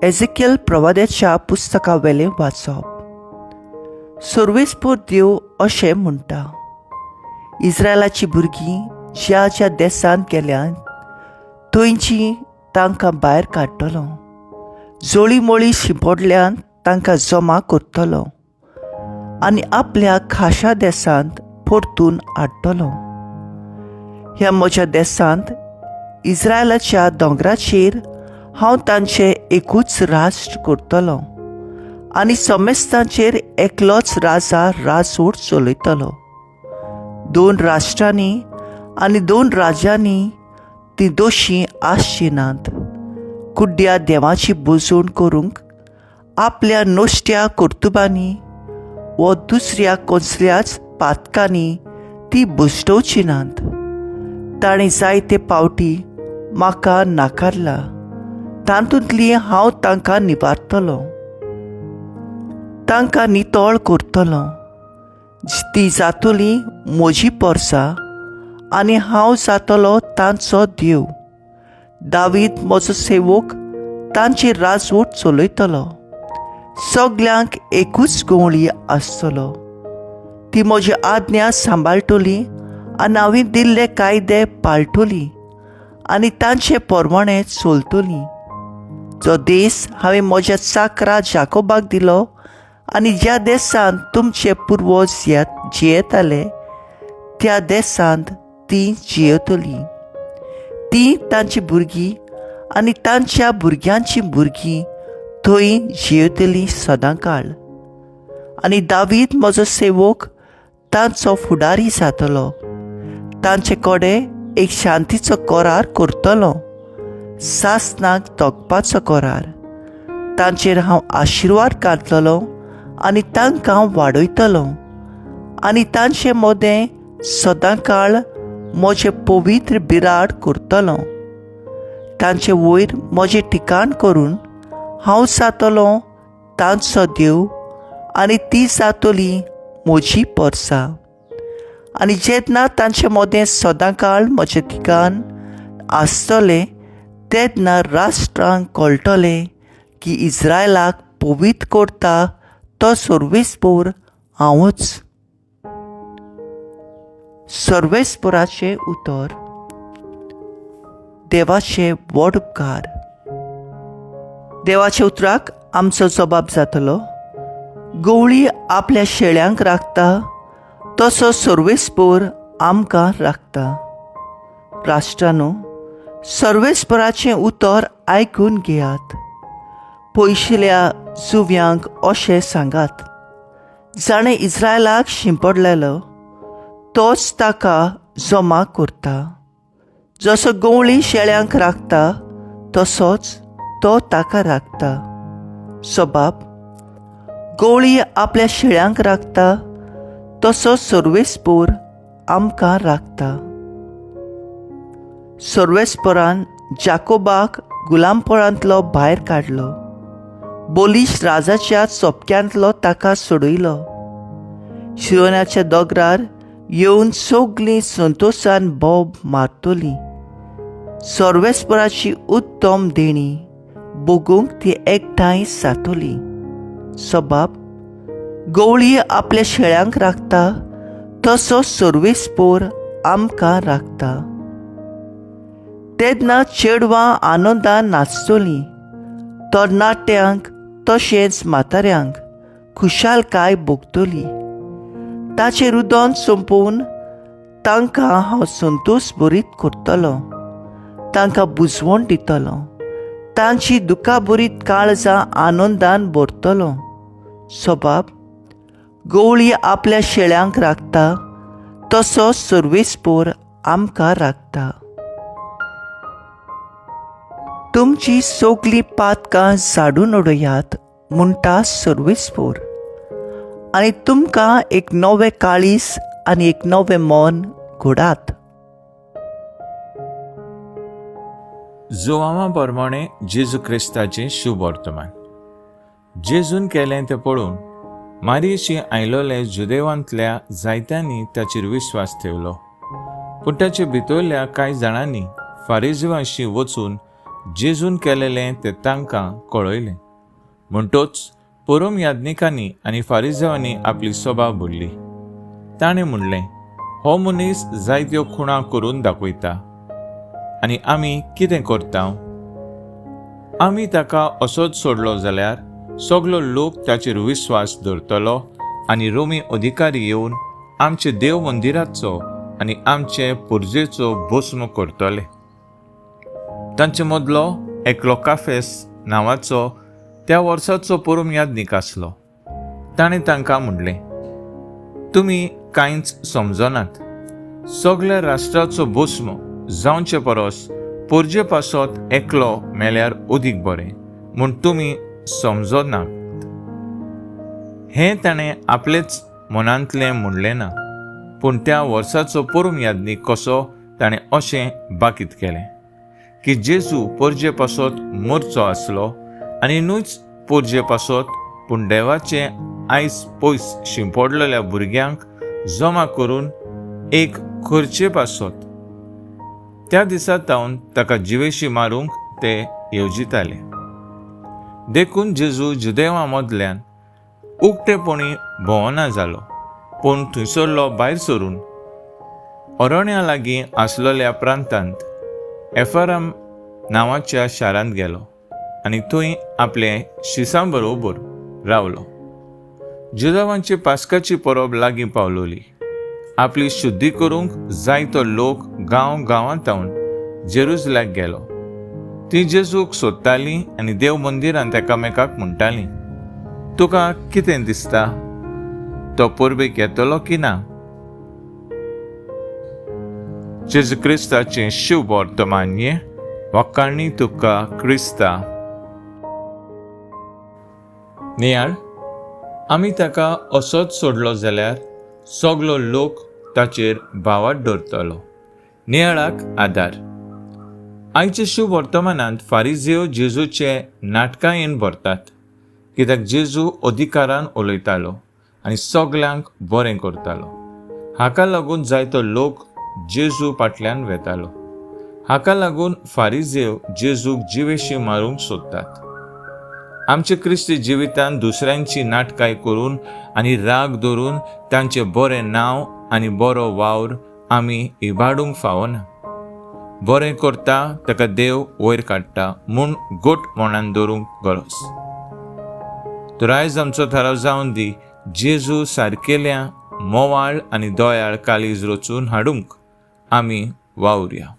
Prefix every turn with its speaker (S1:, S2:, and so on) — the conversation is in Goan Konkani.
S1: एझेकियल प्रवाद्याच्या पुस्तका वेलें वाचप. सर्वेस्पोर देव अशें म्हणटा, इस्रायलाची भुरगीं ज्या ज्या देसांत गेल्यात थंयची तांकां भायर काडटलो, जळीमळी शिंपडल्यान तांकां जमा करतलो आनी आपल्या खाशा देसांत परतून हाडटलो. ह्या म्हज्या देसांत इस्रायलाच्या दोंगराचेर हांव तांचें एकूच राष्ट्र करतलो आनी समेस्तांचेर एकलोच राजा राजवट चलयतलो. दोन राष्ट्रांनी आनी दोन राज्यांनी ती दोशी आसची नात. कुड्ड्या देवाची बुजवण करूंक आपल्या नश्ट्या कर्तुबांनी वो दुसऱ्या कसल्याच पातकांनी ती भश्टोवची नात. ताणें जायते पावटी म्हाका नाकारला, तातूंतली हांव तांकां निवारतलो, तांकां नितळ करतलो. ती जातली म्हजी पोरसां आनी हांव जातलो तांचो देव. दावीद म्हजो सेवक तांची राजवट चलयतलो. सगल्यांक एकूच गवळी आसतलो. ती म्हजी आज्ञा सांबाळटली आनी हांवें दिल्ले कायदे पाळटली आनी तांचे प्रमाणे चलतली. जो देश हांवें म्हज्या चाकरा जाकोबाक दिलो आनी ज्या देशांत तुमचे पुर्वज जियेताले त्या देशांत तीं जियेतलीं. तीं तांची भुरगीं आनी तांच्या भुरग्यांचीं भुरगीं थंय जियेतलीं सदांकाळ. आनी दावीद म्हजो सेवक तांचो फुडारी जातलो. तांचे कडेन एक शांतीचो करार करतलो, सासनाक तोखपाचो करार. तांचेर हांव आशिर्वाद घातलेलो आनी तांकां वाडयतलो आनी तांचे मदें सदांकाळ म्हजें पवित्र बिराड करतलो. तांचे वयर म्हजें ठिकाण करून हांव जातलो तांचो देव आनी ती जातली म्हजी पोरसां. आनी जेन्ना तांचे मदें सदांकाळ म्हजें ठिकाण आसतलें तेन्ना राष्ट्रांक कळटलें की इस्रायलाक पवित्र करता तो सर्वेस्पोर हांवूच. सर्वेस्पोराचें उतर. देवाचे व्हड उपकार. देवाच्या उतराक आमचो जबाब जातलो. गवळी आपल्या शेळ्यांक राखता तसो सर्वेस्पोर आमकां राखता. राष्ट्रानो, सर्वेस्पोराचें उतर आयकून घेयात. पयशिल्या जुव्यांक अशें सांगात, जाणें इस्रायलाक शिंपडलेलो तोच ताका जमा करता. जसो गवळी शेळ्यांक राखता तसोच तो ताका राखता. सबाब, गवळी आपल्या शेळ्यांक राखता तसो सर्वेस्पोर आमकां राखता. सर्वेस्पोरान जाकोबाक गुलामपणांतलो भायर काडलो, बोलीश राजाच्या चोपक्यांतलो ताका सोडयलो. शिरोनाच्या दोगरार येवन सगलीं संतोशान बोब मारतली. सर्वेस्पराची उत्तम देणी बगूंक ती एकठांय जातली. सबाब, गवळी आपल्या शेळ्यांक राखता तसो सर्वेस्पोर आमकां राखता. तेन्ना चेडवां आनंदान नाचतलीं, तरणाट्यांक तशेंच म्हाताऱ्यांक खुशालकाय भोगतली. ताचें रुदन सोंपोवन तांकां हांव संतोश भरीत करतलो, तांकां बुजवण दितलो, तांची दुखाभरीत काळजां आनंदान भरतलो. सबाब, गवळी आपल्या शेळ्यांक राखता तसो सर्वेस्पोर आमकां राखता. तुमची सगलीं पातकां झाडून उडयात म्हणटा सर्वेस्पोर, आनी तुमकां एक नवें काळीज आनी एक नवें मन घडात.
S2: जुवांवा प्रमाणे जेजू क्रिस्ताचें शुभ वर्तमान. जेजून केलें तें पळोवन मारयेशी आयलोले जुदेवांतल्या जायत्यांनी ताचेर विस्वास ठेवलो, पूण ताचे भितरल्या कांय जाणांनी फारिजीवांशी वचून जेजून केलेलें तें तांकां कळयलें. म्हणटोच परोम याज्ञिकांनी आनी फारिजांवांनी आपली सभा भरली. ताणें म्हणलें, हो मनीस जायत्यो खुणा करून दाखयता आनी आमी कितें करता? आमी ताका असोच सोडलो जाल्यार सगलो लोक ताचेर विस्वास दवरतलो आनी रोमी अधिकारी येवन आमचे देव मंदिराचो आनी आमचे पुर्जेचो भस्म करतले. तांचे मदलो एकलो काफेस नांवाचो त्या वर्साचो परम याज्ञीक आसलो. ताणें तांकां म्हणलें, तुमी कांयच समजनात. सगल्या राष्ट्राचो भस्म जावचे परस पोरजे पासत एकलो मेल्यार अदीक बरें म्हूण तुमी समजनात. हें ताणें आपलेच मनांतलें म्हणलें ना, पूण त्या वर्साचो परम याज्ञीक कसो ताणें अशें बाकीत केलें की जेजू पोरजे पासत मरचो आसलो आनी न्हूच पोरजे पासत पूण देवाचे आयज पयस शिंपडलेल्या भुरग्यांक जमा करून एक खर्चे पासत. त्या दिसा तावन ताका जिवेशी मारूंक ते येवजिताले. देखून जेजू जुदेवा मदल्यान उक्तेपणी भोंवना जालो, पूण थंयसरलो भायर सरून अरण्या लागीं आसलेल्या प्रांतांत एफाराम नांवाच्या शारांत गेलो आनी थंय आपले शिसां बरोबर रावलो. जुदावांची पास्काची परब लागीं पावलोली. आपली शुद्धी करूंक जायतो लोक गांव गांवांत जेरुजल्याक गेलो. ती जेजूक सोदतालीं आनी देव मंदिरांत एकामेकाक म्हणटालीं, तुका कितें दिसता, तो परबेक येतलो की ना? जेजू क्रिस्ताचें शुभ वर्तमान्य. वकाणी तुका क्रिस्ता. नियाळ, आमी ताका असोच सोडलो जाल्यार सगलो लोक ताचेर भावात दवरतलो. नियाळाक आदार. आयच्या शुभ वर्तमानांत फारिजेव जेजूचे नाटकां भरतात, कित्याक जेजू अधिकारान उलयतालो आनी सगल्यांक बरें करतालो. हाका लागून जायतो लोक जेजू फाटल्यान वेतालो. हाका लागून फारिजेव जेजूक जिवेशी मारूंक सोदतात. आमचे क्रिस्ती जिवितांत दुसऱ्यांची नाटकाय करून आनी राग धरून तांचें बरें नांव आनी बरो वावर आमी इबाडूंक फावना. बरें करता ताका देव वयर काडटा म्हूण गोट मनान दवरूंक गरज. तर आयज आमचो थाराव जावन दी जेजू सारकेल्या मोवाळ आनी दयाळ काळीज रचून हाडूंक आमी वावुरया.